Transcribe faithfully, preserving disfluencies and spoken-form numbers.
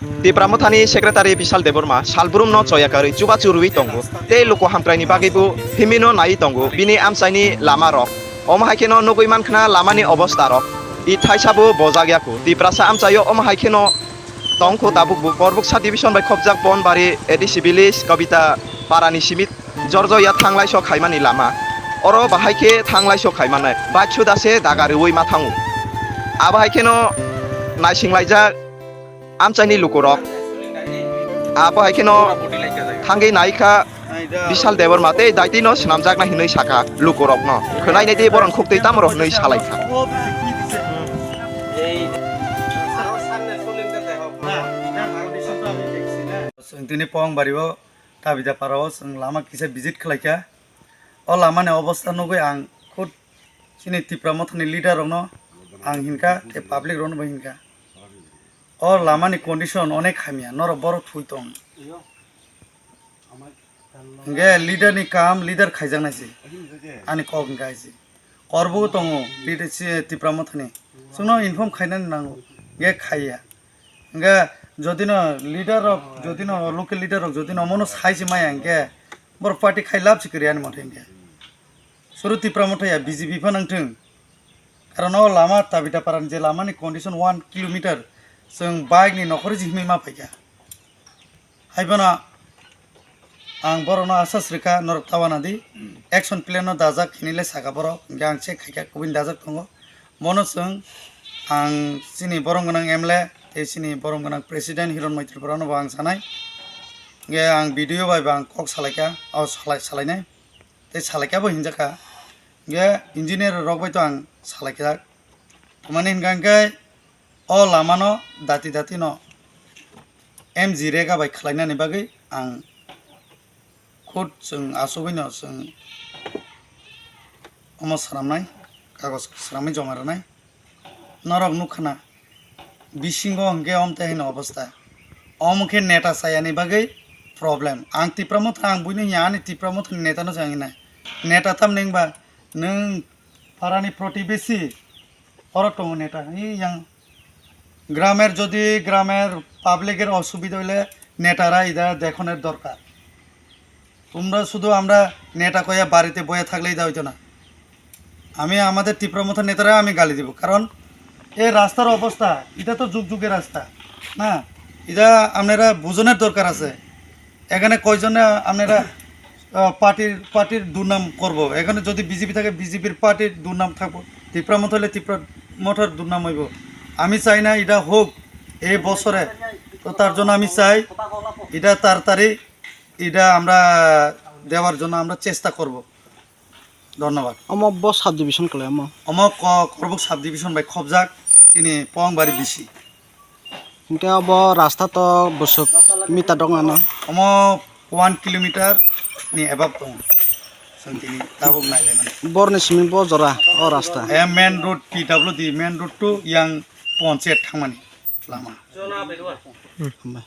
Tipra Mothani Secretary Bishal Debbarma salbrumno choya karwi chubachu rwwi tongo, tei luku hamkraini bagwibo himino naiwi tongo bini amchaini lamarok. Omo hai kheno nugwi mankha lamani obostarok. I thaisabo bojak yakho. Tiprasa amchaio omo hai kheno tongkho tabukbo Korbuk subdivision bai khopjak Ponbari A D C village Kobita parani simi Jorjoya thanglaiso khaimani lama. Oro bahai khe thanglaiso khaimanai. Bike suda se daga rwui ma thango. Abo hai kheno naisinglaijak amchaini lukurok. Abo hai kheno thangwi naikha Bishal Debbarma tei daitino swnamjakna hinwi sakha lukurokno. Khwnainai tei borok khuktwi tamoro hinwi salaikha. Chwng tini Pongbari o Tabita para o chwng lama kisa visit khlaikha. O lama ni obostha nugwi ang khud chini Tipra Mothani leader rokno ang hinkha tei public rokno bo hinkha. O lama ni condition onek hamya, norok borok thwi tong. Hinkhe leader ni kam leader khaijaknai se. Ani kok hinkhe hai se. Korbo tongo, leader si Tipra Mothani. Chwngno inform khainani nango, hinkhe khaiya. Hinkhe jodino leader rok, jodino local leader rok jodino omono sai se maya hinkhe borok party khai lab se kwrwi ani mote hinkhe. Suru Tipra Motha ya B J P pha nangthwng. Karon o lama Tabita parani je lama ni condition one kilometer chwng bike ni nokhorwi se himwi ma phaikha. Haiphano ang borokno asas rwkha, norok ta wanadi. Action plan no dajak hinwi le saka borok, hinkhe ang check khaikha kubuni dajak tongo. Bono chwng ang chini borom gwnang M L A tei chini borom gwnang President Hiron Maitri Borano bo ang sanai. Hinkhe ang video bai bo ang kok salaikha, o salai, salainai. Tei salaikha bo hinjakha. Hinkhe engineer rok bai to ang salaikha. Tamani hinkha hinkhe o lamano dati dati no M G Rega bai khlainani bagwi ang khud chwng asugwino chwng omo swnamnai, kagoj swnamwi joma rwnai. Norok nukha na, bisingo hinkhe omte haino obostha. Omo khe neta chayani bagwi problem. Ang Tipra Motha, ang buino hinya ani Tipra Mothani netano chayang hinai. Neta tamni wngba nwng parani protibesi oro tongo neta. Ei yang gramer jodi gramer public er osubida hoile netara ida dekhoner dorkar. তোমরা শুধু আমরা নেতা কইয়া বাড়িতে বইয়া থাকলেই তা হইতো না। আমি আমাদের তীব্র মতো নেতারা আমি গালি দিব, কারণ এই রাস্তার অবস্থা, এটা তো যুগ যুগের রাস্তা না, এটা আপনারা বুঝনের দরকার আছে। এখানে কয়জনে আপনারা আহ, পার্টির পার্টির দুর্নাম করব? এখানে যদি বিজেপি থাকে, বিজেপির পার্টির দুর্নাম থাকবো। তীব্র মতো হলে তীব্র মঠের দুর্নাম হইব। আমি চাই না এটা হোক এই বছরে। তো তার জন্য আমি চাই এটা তাড়াতাড়ি এটা আমরা দেওয়ার জন্য আমরা চেষ্টা করব। ধন্যবাদ। Omo bo subdivision kwlai omo? Omo ko-, Korbuk subdivision bai khobjak chini Pongbari bisi. Hinkhe obo rasta to bwswk meter dok nano? Omo one kilometer ni above tongo. Chwng tini tabuk nailaimani. Borni simi bo jora o rasta? Eh, main road P W D, main road to yang Ponchayat thangmani lama. Hmm, hambai.